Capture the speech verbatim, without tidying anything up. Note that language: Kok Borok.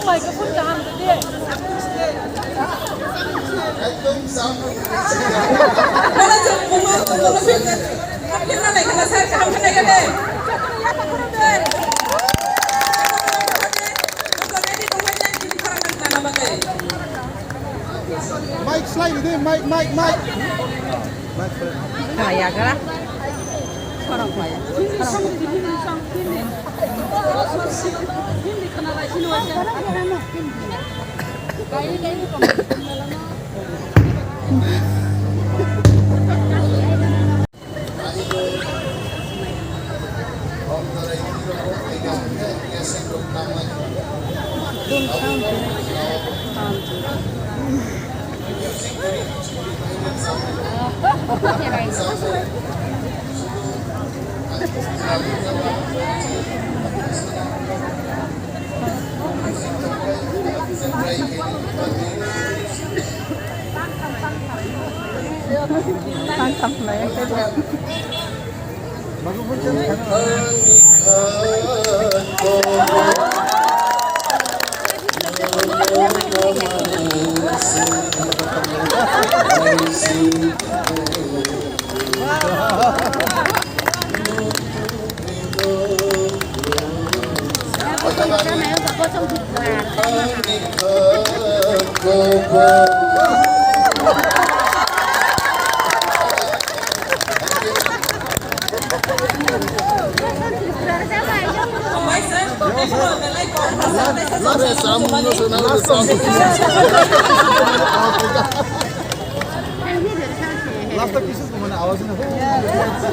Microphone kaham de. Mic slide de, mic, mic, mic. Kaya gara. Sorong kaya. Last time pieces ko mane awaz nahi.